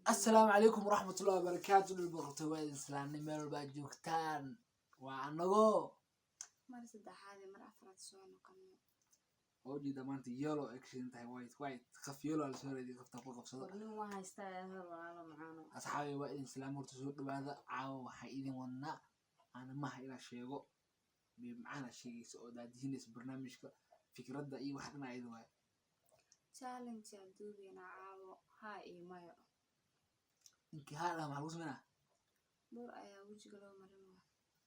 Asalaamu calaykum waraxmatullahi wabarakaatu. Dhul boqortooy, waa idin salaamnay meel walba aad joogtaan. Waa anagoo mar saddexaad iyo mar afraad soo noqono. Waa ujeedaa maanta yellow ay ka shidan tahay, white white qaf yellow aa lasoo raadiyay, qafta ku qabsado. Nin waa haystaa hadal, walaalo macaano. Asxaabi, waa idin salaam. Horta soo dhawaada. Caawa waxaa idin wadnaa anamaha inaa sheego macaana sheegaysa oo daadihinaysa barnaamijka, fikradda iyo wax dhan ayada waaye. Challenge aan duubeynaa caawo, haa iyo mayo. Ninkii haa dhaha maxaa lagu sameynaa? Bur ayaa wejiga loo marinaya.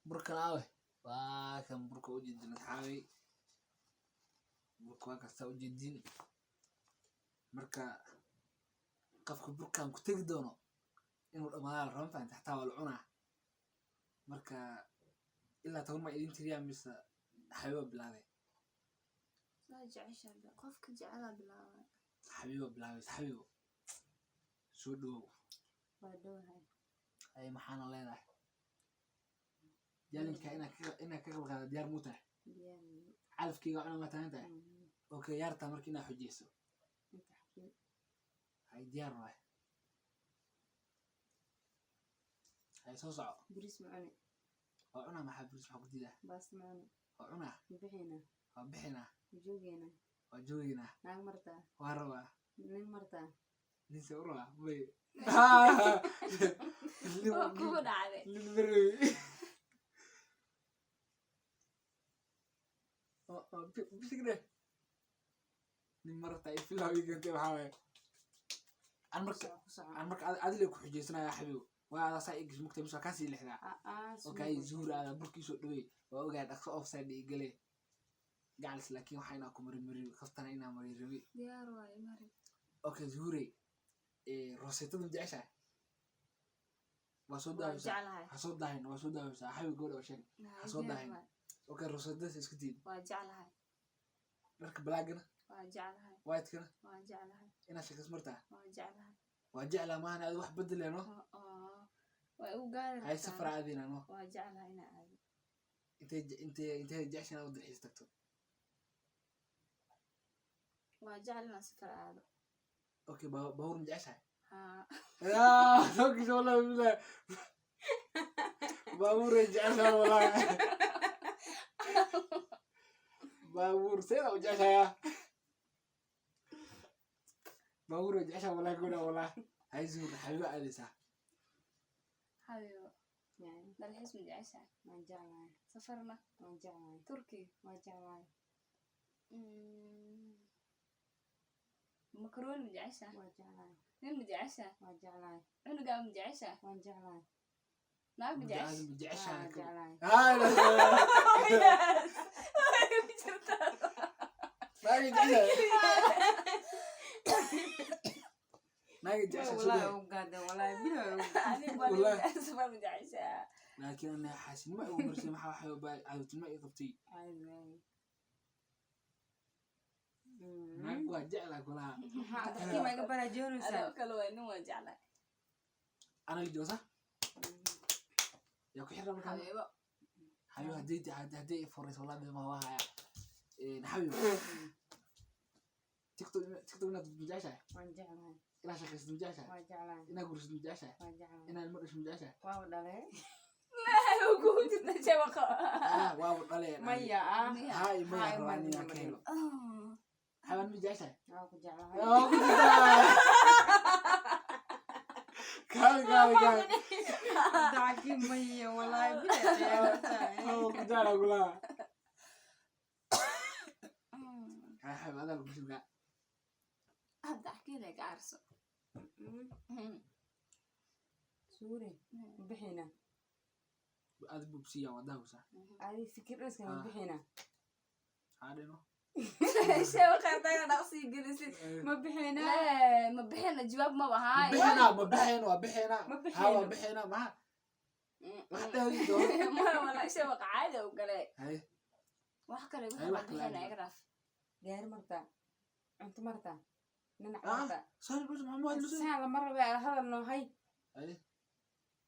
Burkan aawe? Waa kan burka, ujeedin asxaabay, burka waa kastaa ujeedin. Marka qofka burkan ku tegi doono inuu dhamaadaa la raba, fahanta? Xataa waa la cunaa. Marka ilaa 10 ma idin tiriyaa mise Xabiiba bilaabay? Saa jeceshaa, qofka jecelaa bilaabay. Xabiiba bilaabay. Xabiibo, soo dhawow. Waa dhowahay. Ay, maxaana leedahay challenge-ka inaad ka qayb qaada? Diyaar muu tahay? Diyaar. Calafkeyga cuna ma taagan tahay? Okay, yaartaa marka inaad xujeyso. Inta xagee? Hay, diyaar waay, hay, soo soco. Bariis ma cuni? Waa cunaa, maxaa bariis maxaa ku diidaa? Baasta ma cuni? Waa cunaa. Ma bixinaa? Waa bixinaa. Ma joogeynaa? Waa joogeynaa. Naag martaa? Waa rabaa. Nin martaa? Ninse u rabaa may? Waa kugu dhacday. Nin marebi bisigdhe, nin marata ay filaw ii keentay. Waxaa waaye an marka ku soco. An marka adile ku xujeysanaya. Xabiib, waa adaa saa igis mugtay mise waa kaasii lixdaa? Aa. Okay, Zuhur, adaa burkiisoo dhawey, waa ogaa dhaqso offside ii gale gacalis, laakiin waxaa inaa ku mari mari qaftana inaa mari rabi. Diyaar waaye, mari. Okay, Zuhure, rosetada ma jeceshahay? Waa soo Waa daawaysaa. jeclahay. Ha soo daahin, waa soo daawaysaa. Xabiib, gabadha oo sheeg, ha soo Diyaar daahin. waaye. Okay, rosetada iska diid. Waa jeclahay. Dharka blackgana? Waa jeclahay. Whitekana? Waa jeclahay. Inaad shaqays martaa? Waa jeclahay. Waa jeclaa maahan, aad wax bedeleeno. Waa igu gaari hay rabtaa. Safar aadina no? Waa jeclahay inaa aado. Intay jecesha inaad u dalxiis tagto? Waa jecel inaan safar aado. Okay, baabuur ma jeceshahay? Haa. Yaa soo gasho, wallahi billahi baabuuray jeceshahay, wallahi baabuur seeda u jeceshayaa, baabuuray jeceshahay wallahi gabadha, wallahi. Hay Zuhur, Xabiibo aadaysaa. Xabiibo. Yani. Dalxiis ma jeceshahay? Waan jeclahay. Safarna? Waan jeclahay. Turkiga? Waan jeclahay. Makarooni ma jeceshahay? Waan jeclahay. Nin ma jeceshahay? Waan jeclahay. Cunugaa ma jeceshahay? Waan jeclahay. Naag ma jeceshahay? Ma jeceshahay? Waan jeclahay. Hay. Yes. Way ku jirtaa. Naaga jeceshahay, naaga jeceshahay soo Wallahi dhahay. ugu gaadeen, wallahi bilaw ugu. Aniga waa Wallahi. safar ma jeceshahay? Laakiin ana xaasinimo igu marsay, maxaa waxay baa caadowtinimo ii qabtay. Caadi waaye. Naag waa jeclaa kulaha. Maxaa dadkii ma iga baraajoonaysaa? Adoo kale waa, nin waa jeclahay. Anaga joosa yaa ku xirna markaa. Xabiibo. Xabiib, haddii i furayso wallahi bima waa haya. Xabiib, TikTok inaad ma jeceshahay? Waan jeclahay. Inaad shaqaysid ma jeceshahay? Waan jeclahay. Inaad gursid ma jeceshahay? Waan jeclahay. Inaad ilmo dhasho ma jeceshahay? Waa dhalee. Kugu jirta shabaqa. Ah, waaba dhalee. Maya ah. Miya. Haa iyo maya. Haa, rabaa maya. inaan ka helo. Xabaan ma jeceshahay? Waa ku jeclahay. Waa ku jirtaa. Kaali kaali kaali. Dacki maya, wallahi bilaw ciyaartaa. Waa ku jeclaa kulaha. Haa xabiib, adaa lagu shubaa. Hadda axkiina ka carso. Suure ma bixina? Aad bubsiya waa daawsa. Adi fikir dhaska ma Ah. bixina? Haa dhino. Shabaqa hadayna dhaqsii gelisid. Ma bixina? Lee, ma bixina, jawaab ma wahaay. Bixina, ma bixina, waa bixina. Ma Haa, waa bixino. bixina, maxaa wax dheeri doono. Maya, walaa shabaqa caadi u gale. Hay. Wax kale. Hay, wixii wax ma kale bixina aad. Iga dhaaf. Gaari martaa, cunto martaa, ninac Ah. martaa. Sorry, bas maxaa muwaad lusin. Saa lama rabe, hadal noo hay. Hay.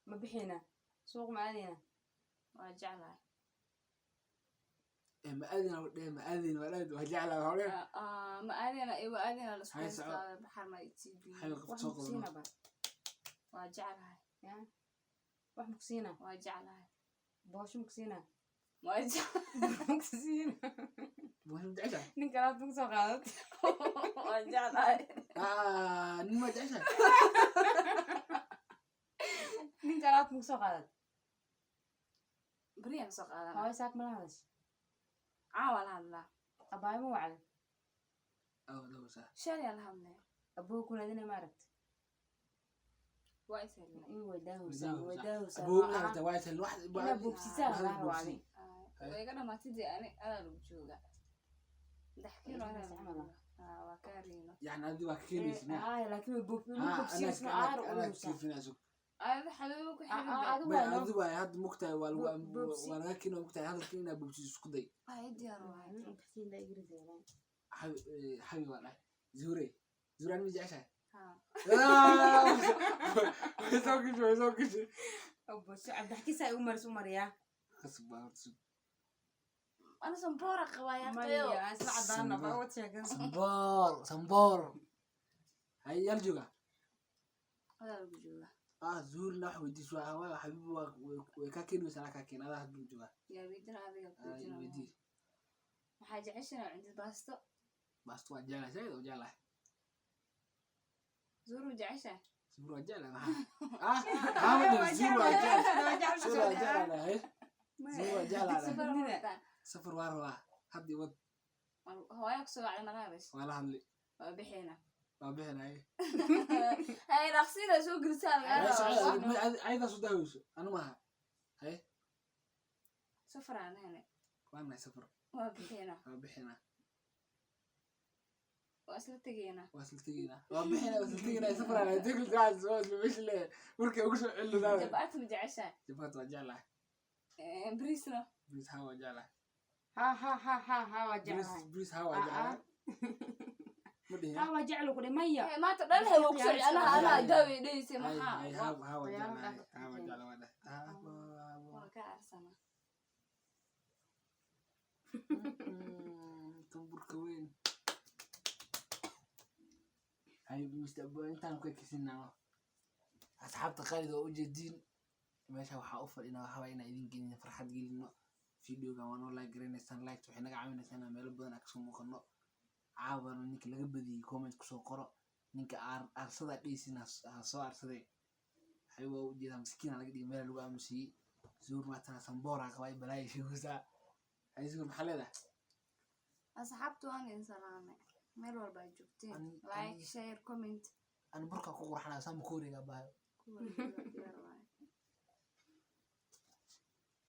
Ma bixina? Suuq ma aadina? Waa jeclahay. Ma aadina dheh, ma aadin, waa aad waa jeclaa waa hore. Ma aadina iyo waa aadina la isku Hay, soco. haystaa baxar ma tv. Hay, qof Wax soo ma qabno. kusiinaba. Waa jeclahay. Ya, wax maku siinaa? Waa jeclahay. Boosho maku siinaa? Waa jeclahay. Maku siinaa? Boosho ma jeceshahay? Nin kalaad maku soo qaadat. Waa jeclahay. Ah, nin ma jeceshahay? Nin kalaad maku soo qaadat. Beriyaan soo qaadana. Hooyo saak mala hadash? Caawa la hadlaa. Abaayo ma wacday? Aw, dhowsaa. Shalay la hadlay. Aboo ku naadina ma aragti? Waa is helnay. In wadaahowsaa wadaahowsaa. Aboo ma aragta, waa tel wax. Inaa boobsisaa wax lagaa rabaa. boobsi. Adi. Way iga dhamaatay dee, ani adaa lagu joogaa. 3 kiilo anaa lagu Camal ah. joogaa. Ah, waa kaa riino. Yani adi waa ka keenaysa miya? Aaya, laakiin way boob ma Ah, boobsiisno anaa aar anaa ulowsaa. kiifinaa sug. Ada xabiibo ku xiran bay. Adigu May waa noo adi waay hadda mugtahay, waa lagu Boobsi. waa laga keenaa mugtahay hadalka inaa boobsiiso isku day. Ay, diyaar waay. Xabi xabi waa dhahay zuure, zuure, ani ma jeceshahay? Haa. Ah, way soo gashay, way soo gashay. Boosho cabdixkiisa ay u maris u mariyaa. Khasab baa horta, sug. Ana samboora qabaa yaaqtayo. Maya, aan isla cadaana ba wad sheegan. Samboor, samboor, hay yal jooga. Adaa lagu joogaa. Ah, zuurna wax weydiis waa waa xabiib, waa way kaa keenaysaa, anaa kaa keen adaa hadda jooga. Yaa weydina adiga Ah, kuujina. weydii. Maxaa jeceshahay cuntid? Baasto? Baasto waa jeclahay, zaid oo jeclahay. Zuuru jeceshahay? Zuur waa jeclahay, maxaa ah haa ma dhihin, zuur waa jeclahay, zuur waa jeclahay, zuur waa jeclahay. Safar ma rabtaa? Safar waa rabaa hadda, wad. Hooyaa kusoo wacday, mala hadashay? Waa la hadli. Waa bixina. Waa bixinay. Hay, dhaqsida soo gelisaa lagaa rabaa. Ayadaas u daaweyso, anu maaha, haye. Safar aan helay. Waa nahay safar. Waa bixina. Waa bixinaa. Waa isla tegeynaa. Waa isla tegeynaa, waa bixinaa, waa isla tegeynaa, safar aan tegli daas, waa isla meesha leeyahay markay ugu soo celino. Jabaati ma jeceshahay? Jabaat waa jeclahay. Bariisna? Bariis haa, waa jeclahay. Ha ha ha ha ha, waa Bariis jeclahay. Bariis haa, waa jeclahay ma dhihin. Ha, waa jeclu ku dhe maya. Maanta dhan hay waa kusoo anaa anaa daaway dheysay. Hay maxaa hay, haa haa, waa Waxyaalo jeclahay. dhan. Haa, waa jeclahay, waa dhahay. Waa ka arsanaa. Kan burka weyn hay Mr. Abu, intaan ku ekisinaa asxaabta qaalida oo ujeediin meesha waxaa u fadhinaa waxaa waye inaan idin gelino farxad gelino. Videogan waa noo like garanaysaan, like waxay naga caawinaysaa inaan meelo badan aan kasoo muuqano. Caawana ninka laga badiyey comment kusoo qoro, ninka aarsada dheysin ha soo aarsadee. Waxay waa ujeedaa miskiina laga dhigay, meel lagu aamusiyey. Zuur maatana samboora qabay, balaaya sheegaysaa. Hay Zuur, maxaa leedahay? Asxaabtu waan idin salaamay meel walba ay joogteen. Ani- Like, share, comment. Ani burka ku qurxanaa saa ma ku wareegaa baayo. Kuwa diyaar waaye.